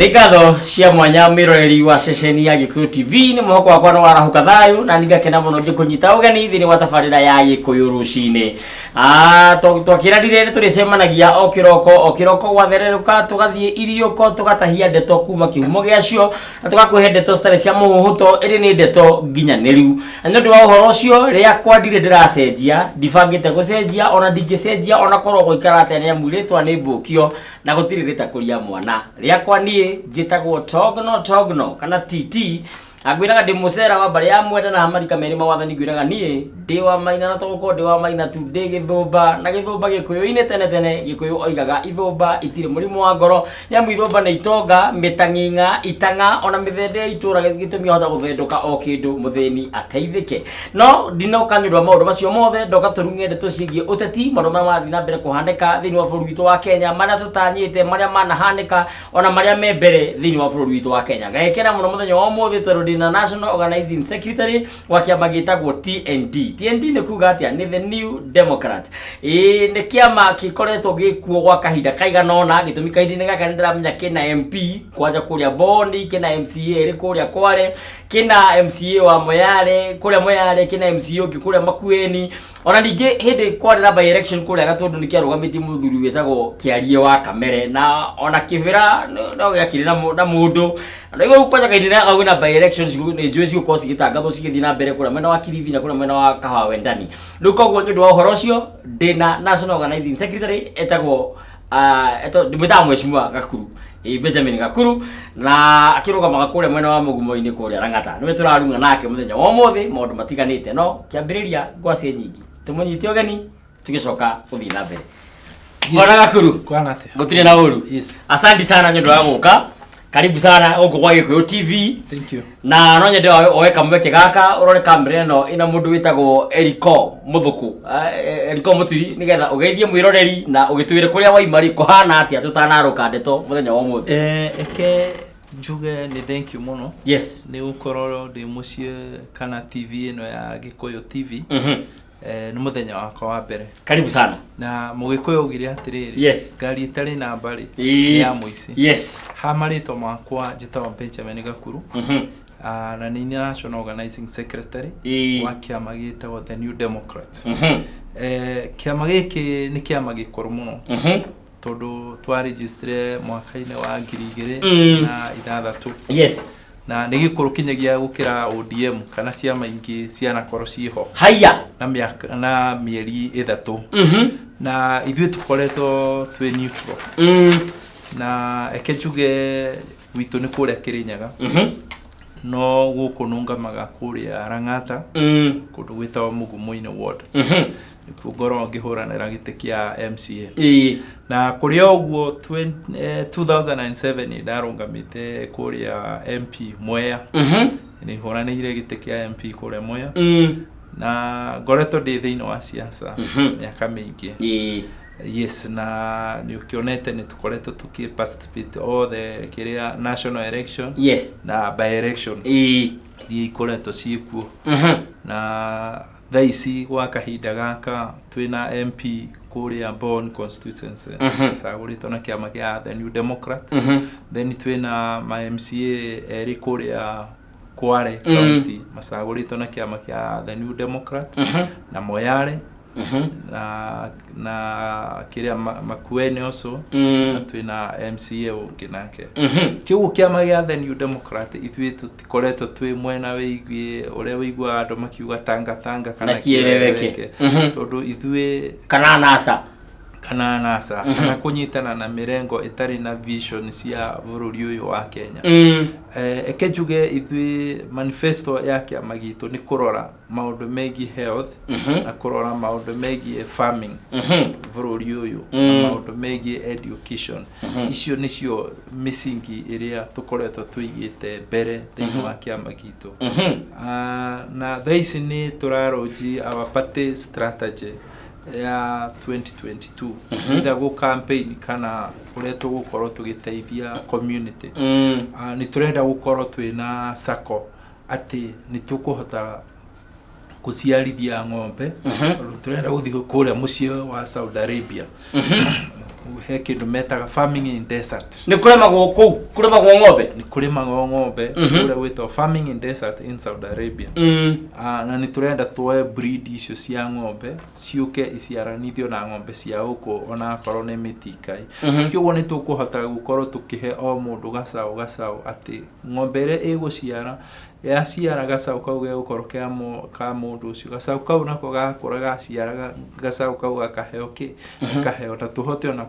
Nĩ ngatho cia mwanya mwĩroreri wa ceceni ya Gĩkũyũ TV. Nĩ mwĩhoko wakwa nĩ warahũka thayũ na ningakena mũno ngĩkũnyita ũgeni thĩinĩ wa tabarĩra ya Gĩkũyũ rũcinĩ. Twakĩranire nĩ tũrĩcemanagia o kĩroko o kĩroko, gwathererũka tũgathiĩ iriũko, tũgatahia ndeto kuma kĩhumo gĩacio na tũgakũhe ndeto citarĩ cia mũhũhũto, ĩrĩ nĩ ndeto nginyanĩru. Na nĩ ũndũ wa ũhoro ũcio, rĩakwa ndirĩ ndĩracenjia, ndibangĩte gũcenjia, ona ndingĩcenjia ona korwo gũikara atĩa, nĩ amu rĩtwa nĩ mbũkio na gũtirĩ rĩtakũria mwana. Rĩakwa niĩ njĩtagwo Togno Togno kana TT. Angwĩraga ndĩ mũcera wa mbarĩ ya Mwenda na hamarika merĩ mawathani. Ngwĩraga niĩ ndĩ wa Maina, na togũkorwo ndĩ wa Maina tu, ndĩ Gĩthũmba. Na Gĩthũmba Gĩkũyũ-inĩ tene tene Gĩkũyũ oigaga ithũmba itirĩ mũrimũ wa ngoro, nĩ amu ithũmba nĩ itonga mĩtang'ing'a itang'a ona mĩthende ya itũra, gĩtũmi ahota gũthendũka o kĩndũ mũthĩni ateithĩke. No ndinoka nĩ ũndũ wa maũndũ macio mothe, ndoka tũrung'e ndeto ciĩgiĩ ũteti, maũndũ marĩa marathiĩ na mbere kũhanĩka thĩinĩ wa bũrũri witũ wa Kenya, marĩa tũtanyĩte, marĩa manahanĩka, ona marĩa me mbere thĩinĩ wa bũrũri witũ wa Kenya. Ngagĩkena mũno mũthenya wa ũmũthĩ tondũ ndĩna National Organizing Secretary wa kĩama gĩtagwo TND. TND nĩ kuga atĩa? Nĩ The New Democrat. Ĩĩ, nĩ kĩama gĩkoretwo gĩkuo gwa kahinda kaigana ũna. Gĩtũmi kahinda-inĩ gaka nĩ ndĩramenya kĩna MP kwanja kũrĩa Boni, kĩna MCA ĩrĩ kũrĩa Kware, kĩna MCA wa Moyale kũrĩa Moyale, kĩna MCA ũngĩ kũrĩa Makueni. Ona ningĩ hĩndĩ kwarĩ na by election kũrĩa Gatũndũ nĩ kĩarũgamĩtie mũthuri wĩtagwo Kĩarie wa Kamere, na ona kĩbĩra no gĩakĩrĩ na mũndũ. Na rĩu kwanja kahinda gaka kwĩna by election, nĩ njũĩ cigũkorwo cigĩtangathwo cigĩthiĩ na mbere kũrĩa mwena wa Kilifi na kũrĩa mwena wa Kahawa Wendani. Rĩu koguo nĩ ũndũ wa ũhoro ũcio, ndĩna National Organizing Secretary etagwo ndĩmwĩtaga Mheshimiwa Gakuru, ĩ Benjamin Gakuru, na akĩrũgamaga kũrĩa mwena wa Mũgumo-inĩ kũrĩa Lang'ata. Nĩwe tũrarung'a nake mũthenya wa ũmũthĩ maũndũ matiganĩte. No kĩambĩrĩria, ngwacĩ nyingĩ, tũmũnyite ũgeni tũgĩcoka gũthiĩ na mbere. Bwana Gakuru. Kwana atĩa? Gũtirĩ na ũru. Yes. Asante sana nĩ ũndũ wa gũka. Karibu sana gũkũ gwa Gĩkũyũ TV. Thank you. Na no nyende oe kamweke gaka ũrore kamera ĩno ĩna mũndũ wĩtagwo Eriko Mũthũkũ. Eriko Mũturi, nĩgetha ũgeithie mwĩroreri na ũgĩtwĩre kũrĩa waima rĩ kũhana atĩa tũtanarũka ndeto mũthenya wa ũmũthĩ. Eke njuge nĩ thank you mũno nĩ gũkorwo ndĩ mũciĩ kana TV ĩno ya Gĩkũyũ TV. Nĩ mũthenya wakwa wa mbere. Karibu sana. Na Mũgĩkũyũ augire atĩrĩrĩ, ngari ĩtarĩ namba rĩ, nĩ ya mũici. Ha marĩtwa makwa njĩtagwo Benjamin Gakuru. Na nĩ National Organizing Secretary wa kĩama gĩtagwo The New Democrat. Kĩama gĩkĩ nĩ kĩama gĩkũrũ mũno tondũ twarejistire mwaka-inĩ wa ngiri igĩrĩ na ithathatũ na nĩ gĩkũrũ kinyagia gũkĩra ODM kana ciama ingĩ cianakorwo ciĩho na mĩaka na mĩeri 3. Na ithuĩ tũkoretwo twĩ neutral. Na eke njuge gwitũ nĩ kũrĩa Kĩrĩnyaga, no gũkũ nũngamaga kũrĩa Lang'ata, kũndũ gwĩtagwo Mugumoini ward. Nĩkuo ngoragwo ngĩhũranĩra gĩtĩ kĩa MCA. Na kũrĩa ũguo 2007 nĩ ndarũgamĩte kũrĩa MP Mwea. Nĩ hũranĩire gĩtĩ kĩa MP kũrĩa Mwea. Na ngoretwo ndĩ thĩinĩ wa siasa mĩaka mĩingĩ. Yes, na nĩ ũkĩonete nĩ tũkoretwo tũkĩ participate all the kĩrĩa national election na by election iria ikoretwo ciĩkuo. Na thaa ici gwa kahinda gaka twĩna MP kũrĩa Bon constituency ĩcagũrĩtwo na kĩama kĩa The New Democrat. Then twĩna ma MCA erĩ kũrĩa Kware County macagũrĩtwo na kĩama kĩa The New Democrat, na Moyale na kĩrĩa Makueni also. Na twĩna MCA ũngĩ nake. Kĩu kĩama gĩa The New Democrat, ithuĩ tũtikoretwo twĩ mwena wĩgiĩ ũrĩa wĩiguaga andũ makiuga tanga tanga kana Na kieleweke. Tondũ ithuĩ kana NASA. Kana NASA, kana kũnyitana na mĩrengo ĩtarĩ na vision cia bũrũri ũyũ wa Kenya. Eke njuge ithuĩ manifesto ya kĩama gitũ nĩ kũrora maũndũ megiĩ health na kũrora maũndũ megiĩ farming bũrũri ũyũ na maũndũ megiĩ education. Icio nĩcio mĩcingi ĩrĩa tũkoretwo tũigĩte mbere thĩinĩ wa kĩama gitũ. Na thaa ici nĩ tũraronji our party strategy ya 2022, either gũ campaign kana ũrĩa tũgũkorwo tũgĩteithia community. Nĩ tũrenda gũkorwo twĩna sacco atĩ nĩ tũkũhota gũciarithia ng'ombe, tondũ tũrenda gũthiĩ kũrĩa mũciĩ wa Saudi Arabia. He kĩndũ metaga farming in desert. Nĩ kũrĩmagwo kũu, kũrĩmagwo ng'ombe? Nĩ kũrĩmagwo ng'ombe. Kũrĩa gwĩtagwo farming in desert in Saudi Arabia. Ah, na nĩ tũrenda tuoe breed icio cia ng'ombe ciũke iciaranithio na ng'ombe cia gũkũ, ona akorwo nĩ mĩtikai. Kĩoguo nĩ tũkũhota gũkorwo tũkĩhe o mũndũ gacaũ gacaũ, atĩ ng'ombe ĩrĩa ĩgũciara, yaciara gacaũ kau gegũkorwo ka mũndũ ũcio. Gacaũ kau nako gakũra gaciara gacaũ kau gakaheo kĩ gakaheo, na tũhote ona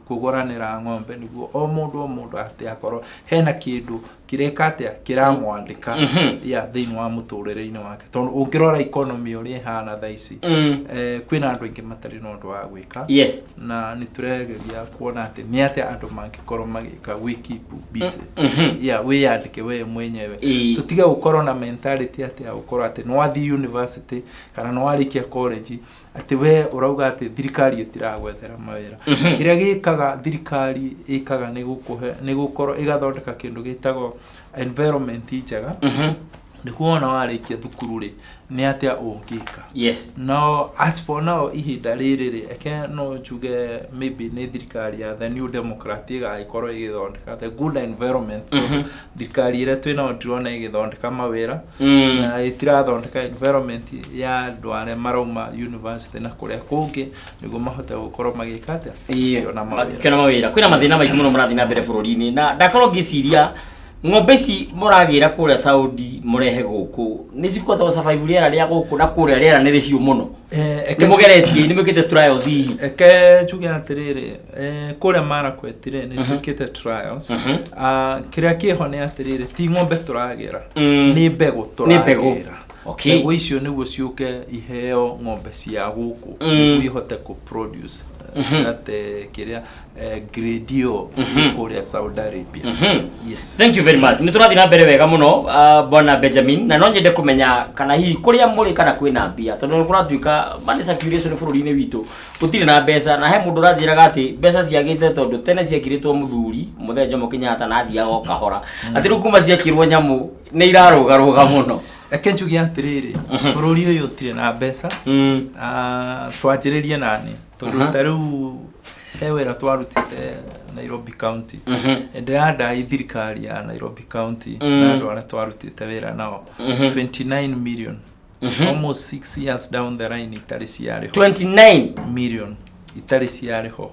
kũgũranĩra ng'ombe nĩguo o mũndũ o mũndũ atĩ akorwo hena kĩndũ kĩreka atĩa, kĩramwandĩka ya thĩinĩ wa mũtũrĩre-inĩ wake, tondũ ũngĩrora economy ũrĩa ĩhana thaa ici, kwĩna andũ aingĩ matarĩ na ũndũ wa gwĩka. Na nĩ tũregeria kuona atĩ nĩ atĩa andũ mangĩkorwo magĩka gwĩ keep busy, yeah, wĩyandĩke we mwenyewe. Tũtige gũkorwo na mentality atĩ ya gũkorwo atĩ nĩ wathiĩ university kana nĩ warĩkia college, atĩ we ũrauga atĩ thirikari ĩtiragwethera mawĩra. Kĩrĩa gĩkaga thirikari ĩkaga nĩ gũkũhe, nĩ gũkorwo ĩgathondeka kĩndũ gĩtagwo environment njega, nĩguo wona warĩkia thukuru rĩ, nĩ atĩa ũngĩka. No as for now, ihinda rĩrĩ rĩ, eke no njuge maybe nĩ thirikari ya the New Democrat ĩgagĩkorwo ĩgĩthondeka the good environment, tondũ thirikari ĩrĩa twĩnayo ndirona ĩgĩthondeka mawĩra, na ĩtirathondeka environment ya andũ arĩa marauma university na kũrĩa kũngĩ nĩguo mahote gũkorwo magĩka atĩa? Makĩona mawĩra. Makĩona mawĩra. Kwĩna mathĩna maingĩ mũno marathiĩ na mbere bũrũri-inĩ, na ndakorwo ngĩciria ng'ombe ici mũragĩra kũrĩa Saudi mũrehe gũkũ nĩ cikũhota gũ survive rĩera rĩa gũkũ, na kũrĩa rĩera nĩ rĩhiũ mũno? Nĩ mũgeretie, nĩ mwĩkĩte trials hihi? Eke njuge atĩrĩrĩ, kũrĩa Marakwet rĩ, nĩ twĩkĩte trials. Ah, kĩrĩa kĩho nĩ atĩrĩrĩ, ti ng'ombe tũragĩra, nĩ mbegũ. Nĩ mbegũ. Tũragĩra mbegũ icio nĩguo ciũke iheo ng'ombe cia gũkũ, nĩguo ihote kũ produce ate kĩrĩa grade ĩyo kũrĩa Saudi Arabia. Yes. Thank you very much. Nĩ tũrathiĩ na mbere wega mũno, bwana Benjamin, na no nyende kũmenya kana hihi kũrĩa mũrĩ kana kwĩna mbia, tondũ nĩ kũratuĩka money circulation bũrũri-inĩ witũ gũtirĩ na mbeca, na he mũndũ ũranjĩraga atĩ mbeca ciagĩte tondũ tene ciekĩrĩtwo mũthuri mũthee Jomo Kenyatta na athiaga o kahora, atĩ rĩu kuma ciekĩrwo nyamũ nĩ irarũgarũga mũno. Reke njuge atĩrĩrĩ, bũrũri ũyũ ũtirĩ na mbeca. Ah, twanjĩrĩrie nani, tondũ ta rĩu he wĩra twarutĩte Nairobi County. Ndĩrandai thirikari ya Nairobi County na andũ arĩa twarutĩte wĩra nao 29 million, almost 6 years down the line itarĩ ciarĩho. 29 million itarĩ ciarĩho.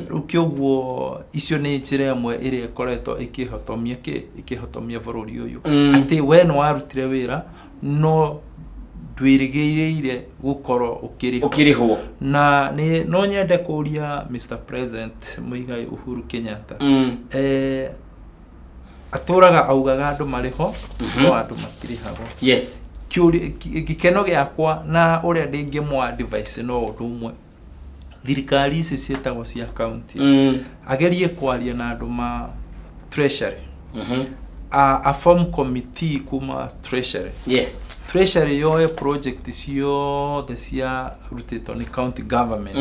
Rĩu kĩoguo icio nĩ njĩra ĩmwe ĩrĩa ĩkoretwo ĩkĩhotomia kĩ ĩkĩhotomia bũrũri ũyũ, atĩ we nĩ warutire wĩra no ndwĩrĩgĩrĩire gũkorwo ũkĩrĩhwo. Ũkĩrĩhwo. Na nĩ no nyende kũria Mr President Muigai Uhuru Kenyatta, atũraga augaga andũ marĩho, no andũ matirĩhagwo. Gĩkeno gĩakwa na ũrĩa ndĩngĩmwa advice no ũndũ ũmwe, thirikari ici ciĩtagwo cia county, agerie kwaria na andũ ma treasury, a form committee kuma treasury. Treasury yoe project ciothe ciarutĩtwo nĩ county government,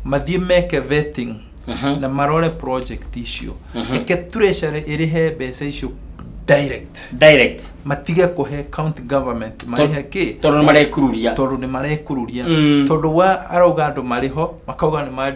mathiĩ meke vetting na marore project icio. Eke treasury ĩrĩhe mbeca icio direct. Direct. Matige kũhe county government, marĩhe kĩ? Tondũ nĩ marekururia. Tondũ nĩ marekururia. Tondũ wa arauga andũ marĩho, makauga nĩ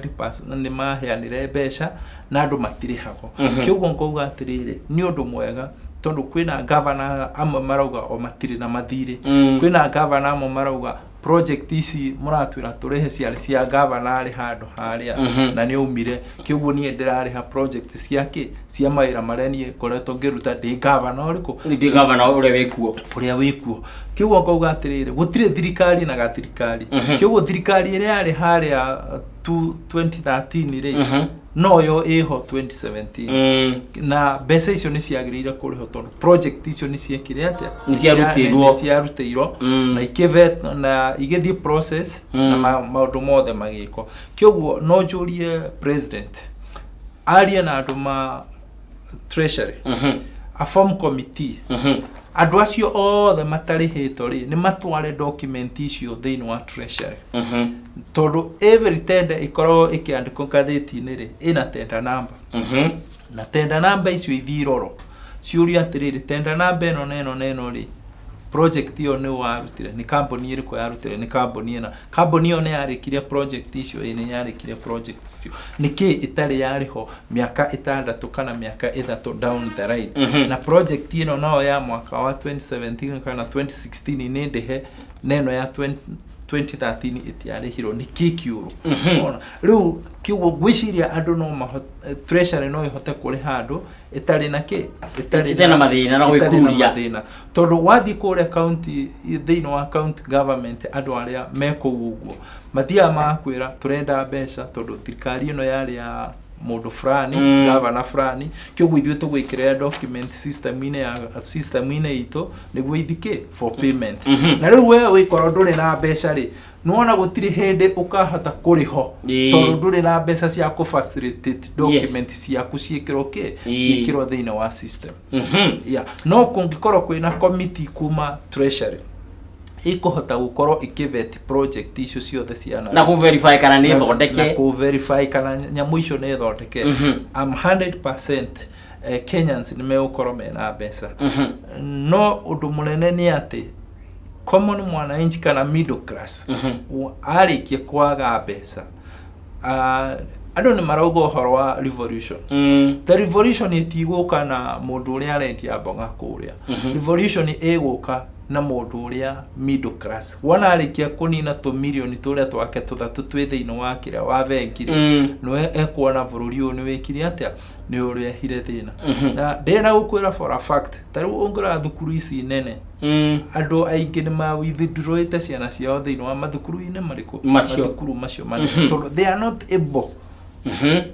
nĩ maheanire mbeca na andũ matirĩhagwo. Kĩũguo ngauga atĩrĩrĩ, nĩ ũndũ mwega, tondũ kwĩna gavana amwe marauga o matirĩ na mathirĩ. Kwĩna gavana amwe marauga project ici mũratwĩra tũrĩhe ciarĩ cia gavana arĩ handũ harĩa, na nĩ aumire, kĩũguo niĩ ndĩrarĩha project cia kĩ, cia mawĩra marĩa niĩ ngoretwo ngĩruta ndĩ gavana ũrĩkũ? Ndĩ gavana ũrĩa wĩkuo. Ũrĩa wĩkuo. Kĩũguo ngauga atĩrĩrĩ, gũtirĩ thirikari na gathirikari. Kĩũguo thirikari ĩrĩa yarĩ harĩa 2013 rĩ, noyo ĩho 2017, na mbeca icio nĩ ciagĩrĩire kũrĩhwo tondũ project icio nĩ ciekire atĩa? Nĩ ciarutĩirwo. Nĩ ciarutĩirwo na ikĩvet na igĩthiĩ process na maũndũ mothe magĩkwo. Kĩũguo no njũrie president arie na andũ ma treasury, a form committee, andũ acio othe matarĩhĩtwo rĩ, nĩ matware document icio thĩinĩ wa treasury, tondũ every tender ĩkoragwo ĩkĩandĩkwo ngathĩti-inĩ rĩ, ĩna tender number, na tender number icio ithiĩ irorwo, ciũrio atĩrĩrĩ, tender number ĩno na ĩno na ĩno rĩ, Project ĩyo nĩ warutire, nĩ kambuni ĩrĩkũ yarutire? Nĩ kambuni ĩna. Kambuni ĩyo nĩ yarĩkirie project icio? Ĩ, nĩ yarĩkirie project icio. Nĩkĩ ĩtarĩ yarĩho mĩaka 6 kana mĩaka 3 down the line? Na project ĩno nao ya mwaka wa 2017 kana 2016 nĩ ndĩhe, na ĩno ya 20 2013 ĩtiarĩhirwo, nĩ kĩ kĩũru? Ona rĩu kĩguo ngwĩciria andũ no mahote, treasury no ĩhote kũrĩha andũ ĩtarĩ na kĩ, ĩtarĩ na mathĩna na ĩtarĩ na gwĩkururia. Mathĩna, tondũ wathiĩ kũrĩa county, thĩinĩ wa county government, andũ arĩa me kũu ũguo mathiaga magakwĩra tũrenda mbeca tondũ thirikari ĩno yarĩ ya mũndũ fulani, gavana fulani, kĩoguo ithuĩ tũgwĩkĩrĩra document system-inĩ ya system-inĩ itũ nĩguo ithikĩ for payment. Na rĩu we wĩkorwo ndũrĩ na mbeca rĩ, nĩwona gũtirĩ hĩndĩ ũkahota kũrĩho, tondũ ndũrĩ na mbeca cia kũ facilitate document ciaku ciĩkĩrwo kĩ, ciĩkĩrwo thĩinĩ wa system. Yeah. No kũngĩkorwo kwĩna committee kuma treasury ĩkũhota gũkorwo ĩkĩvet project icio ciothe ciana na kũ verify kana nĩ na thondeke, kũ verify kana nyamũ icio nĩ thondeke, I'm 100% Kenyans nĩ megũkorwo mena mbeca. No ũndũ mũnene nĩ atĩ common mwananchi kana middle class arĩkia kwaga mbeca, andũ nĩ marauga ũhoro wa revolution. The revolution ĩtigũka na mũndũ ũrĩa arendia mboga kũrĩa. Revolution ĩgũka na mũndũ ũrĩa middle class wona arĩkia kũnina tũmirioni tũrĩa twake tũthatũ twĩ thĩinĩ wa kĩrĩa wa bengi rĩ, nĩwe ekuona bũrũri ũyũ nĩ wĩkire atĩa, nĩ ũrehire thĩna. Na ndĩrenda gũkwĩra for a fact, ta rĩu ũngĩrora thukuru ici nene, andũ aingĩ nĩ ma withdrawĩte ciana ciao thĩinĩ wa mathukuru-inĩ marĩkũ? Macio. Mathukuru macio manene, tondũ they are not able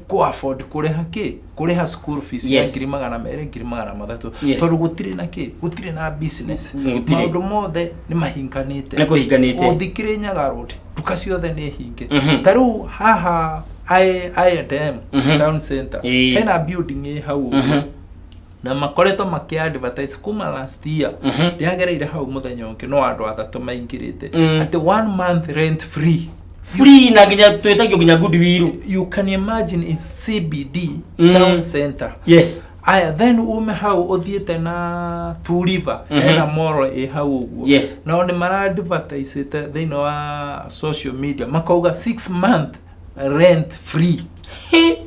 ku afford kũrĩha kĩ, kũrĩha school fees ya 200,000, 300,000, tondũ gũtirĩ na kĩ, gũtirĩ na business. Gũtirĩ. Maũndũ mothe nĩ mahinganĩte. Nĩ kũhinganĩte. Ũthiĩ Kĩrĩnyaga Road, nduka ciothe nĩ hinge. Ta rĩu haha I&M town center, hena building ĩ hau ũguo, na makoretwo makĩ advertise kuma last year. Ndĩagereire hau mũthenya ũngĩ, no andũ atatũ maingĩrĩte, atĩ one month rent free. Free, na nginya twĩtagio nginya goodwill. You can imagine, it's CBD, town center. Aya, then ume hau ũthiĩte na Two River, hena mall ĩ hau ũguo. Nao nĩ mara advertisĩte thĩinĩ wa social media, makauga 6 month rent free. Eh,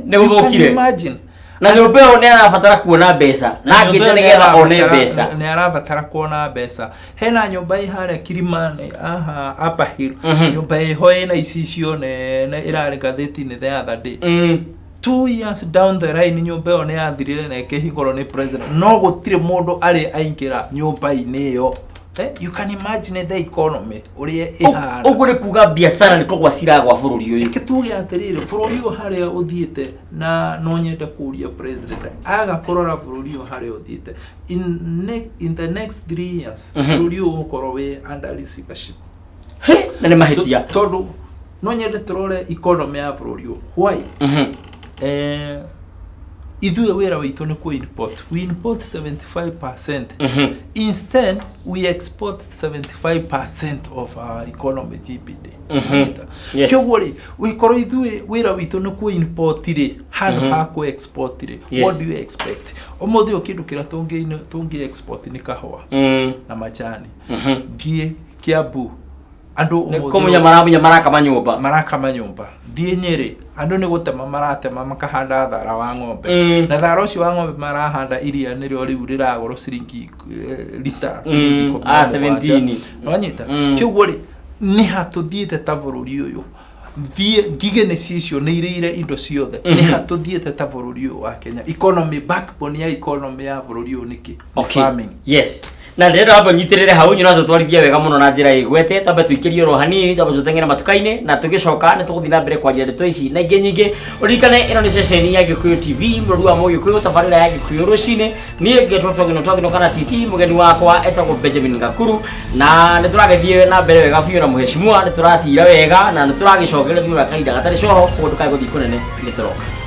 Nĩ you can gũthũkire. imagine. Na nyũmba ĩyo nĩ arabatara kuona mbeca na akĩte nĩgetha one mbeca. Nĩ arabatara kuona mbeca. Hena nyũmba ĩ harĩa Kilimani, aha Upper Hill, nyũmba ĩho ĩna icicio nene, ĩrarĩ ngathĩti-inĩ the other day. 2 years down the line, nyũmba ĩyo nĩ yathirire na ĩkĩhingũrwo nĩ president, no gũtirĩ mũndũ arĩ aingĩra nyũmba-inĩ ĩyo. Eh, you can imagine the economy ũrĩa ĩhana. Ũguo nĩ kuga biacara nĩ kũgwa ciragwa bũrũri ũyũ. Reke tuge atĩrĩrĩ, bũrũri ũyũ harĩa ũthiĩte, na no nyende kũria president aga kũrora bũrũri ũyũ harĩa ũthiĩte, in the next 3 years, bũrũri ũyũ ũgũkorwo wĩ under receivership. He, na nĩ mahĩtia. Tondũ no nyende tũrore economy ya bũrũri ũyũ. Why? Ithuĩ wĩra witũ nĩ kũ import. We import 75%. Instead we export 75% of our economy GDP. Wanyita? Kĩoguo rĩ, wĩkorwo ithuĩ wĩra witũ nĩ kũ import rĩ, handũ ha kũ export rĩ, what do you expect? Ũmũthĩ ũyũ kĩndũ kĩrĩa tũngĩ export nĩ kahũa na majani. Thiĩ Kiambu, andũ Nĩ ũmũthĩ kũmunya maramunya, marakama nyũmba. Marakama nyũmba. Thiĩ Nyĩrĩ, andũ nĩ gũtema maratema makahanda thara wa ng'ombe, na thara ũcio wa ng'ombe marahanda, iria nĩrĩo rĩu rĩragũrwo ciringi lita ciringi ikũmi na mũgwanja. 17. Nĩwanyita? Kĩoguo rĩ, nĩ ha tũthiĩte ta bũrũri ũyũ? Thiĩ ngigĩ nĩ cicio nĩ irĩire indo ciothe. Nĩ ha tũthiĩte ta bũrũri ũyũ wa Kenya? Economy, backbone ya economy ya bũrũri ũyũ nĩkĩ? Nĩ farming. Yes, na ndĩrenda wambe ũnyitĩrĩre hau nyona tũtwarithie wega mũno na njĩra ĩgwete. Twambe tũikĩrie oro hanini, twambe tũteng'ere matuka-inĩ, na tũgĩcoka nĩ tũgũthiĩ na mbere kwaria ndeto ici na ingĩ nyingĩ. Ũririkane ĩno nĩ ceceni ya Gĩkũyũ TV, mũrori wa Mũgĩkũyũ, tabarĩra ya Gĩkũyũ rũcinĩ. Niĩ ngetwo Togino Togino kana TT. Mũgeni wakwa etagwo Benjamin Gakuru, na nĩ tũragĩthiĩ na mbere wega biũ na mũheshimiwa, nĩ tũracira wega na nĩ tũragĩcokeria thutha wa kahinda gatarĩ coho. Koguo ndũkae gũthiĩ kũnene, nĩ tũroka.